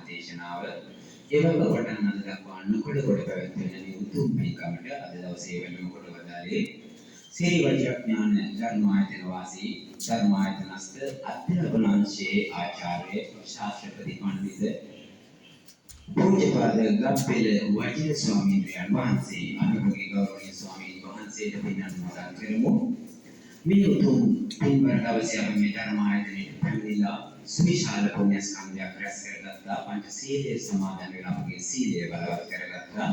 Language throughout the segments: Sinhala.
දේශනාව එවක පටන් අද දක්වා නොකඩ කොට පැවැත්වෙන මේ උතුම් පින්කමට අද දවසේ වැඩම කොට වදාළේ සිරි වජිරඥාන ධර්මායතන වාසී ධර්මායතනස්ත අධ්‍යාපනාංශයේ ආචාර්ය ශාස්ත්‍රපති පණ්ඩිත පූජ්‍යපාද ගම්පෙළ වජිර ස්වාමීන් වහන්සේ. අපි අපගේ ගෞරවනීය ස්වාමීන් වහන්සේට පින් අනුමෝදන් කරමු. මේ උතුම් පින්බර දවසේ අපි මේ ධර්මායතනයට පැමිණිලා සුවිශාල පුණ්‍ය ස්කන්ධයක් රැස් කරගත්තා. පංච සීලය සමාදන් වෙලා අපගේ සීලය බලවත් කරගත්තා.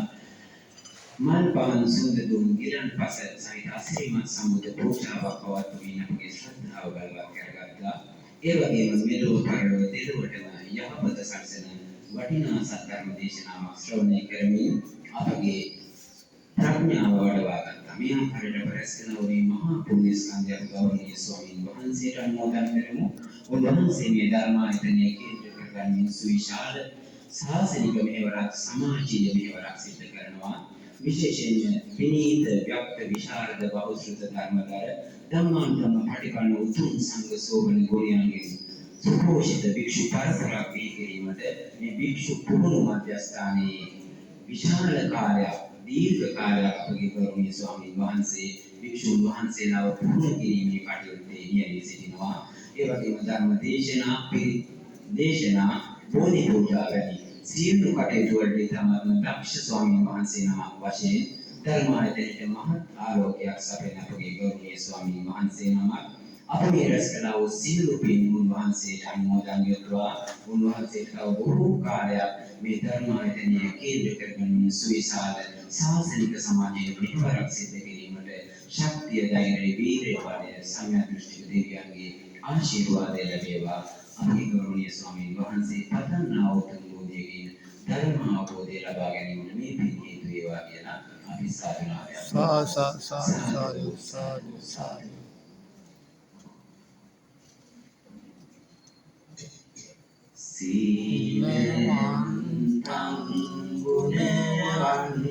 මල් පහන් සුවඳ දුම් ගිලන් පස සහිත අසිරිමත් සමුද පූජාවක් පවත්වමින් අපගේ ශ්‍රද්ධාව බලවත් කරගත්තා. ඒ වගේම මෙලොව පරලොව දෙලොවටම යහපත සලසන වටිනා සත්ධර්ම දේශනාවක් ශ්‍රවණය කරමින් අපගේ ප්‍රඥාව වඩවා ගත්තා. මේ ආකාරයට අප රැස් කරන මේ මහා පුණ්‍ය ස්කන්ධයක් ගෞරවනීය ස්වාමීන් වහන්සේට අනුමෝදන් කරමු. උන්වහන්සේ මේ ධර්මායතනය කේන්ද්‍ර කරගනිමින් සුවිශාල ශාසනික මෙහෙවරක්, සමාජීය මෙහෙවරක් සිදු කරනවා. විශේෂයෙන්ම විනීත, ව්‍යක්ත, විශාරද, බහුශ්‍රුත ධර්මදර ධම්මානුධම්ම පටිපන්න උතුම් සංඝ සෝබන ගුණයන්ගෙන් සුපෝෂිත භික්ෂු පරපුරක් බිහි කිරීමට මේ භික්ෂු පුහුණු මධ්‍යස්ථානයේ විශාල කාලයක්, දීර්ඝ කාලයක් අපගේ ගෞරවනීය ස්වාමීන් වහන්සේ භික්ෂුන් වහන්සේලාව පුහුණු කිරීමේ කටයුත්තේ නියැලී සිටිනවා. ඒ වගේම ධර්ම දේශනා, පිරිත් දේශනා, බෝධි පූජා වැනි සියලු කටයුතු වලට ඉතාමත්ම දක්ෂ ස්වාමීන් වහන්සේ නමක් වශයෙන් ධර්මායතනයට මහත් ආලෝකයක් සපයන අපගේ ගෞරවනීය ස්වාමීන් වහන්සේ නමක්. අප මේ රැස් කළා වූ සියලු පින් උන්වහන්සේට අනුමෝදන් වෙත්වා. උන්වහන්සේට තව බොහෝ කාලයක් මේ ධර්මායතනය කේන්ද්‍ර කරගනිමින් සුවිශාල ශාසනික සමාජයේ මෙහෙවරක් සිදු කිරීමට ශක්තිය, ධෛර්යය, වීරිය, බලය, සම්‍යක් දෘෂ්ටික දෙවියන්ගේ ආශිර්වාදය ලැබේවා. අපගේ ගෞරවනීය ස්වාමීන් වහන්සේ පතන්නා වූ උතුම් බෝධියකින් ධර්ම අවබෝධය ලබා ගැනීමට මේ පින් හේතු වේවා කියලා අපි සාදුනාදයක් සා සා සා සාදු සාදු සාදු. සීලවන්තං ගුණවන්තං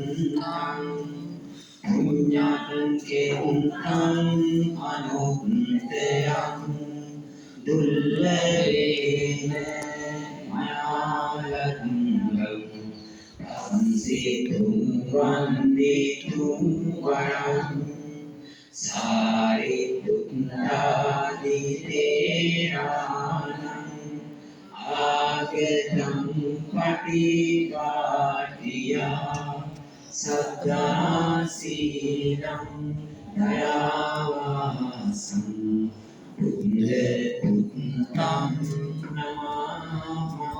පුඤ්ඤක්ඛෙත්තං අනුත්තරං දුල්ලේන මයාලං පන්සිතුං වන්දිතුං වරං සාරිපුත්තාදි තේරාණං ආගතං පටිපාටියා සද්ධා සීලං දයාවාසං බුද්ධ පුත්තං නමාමි.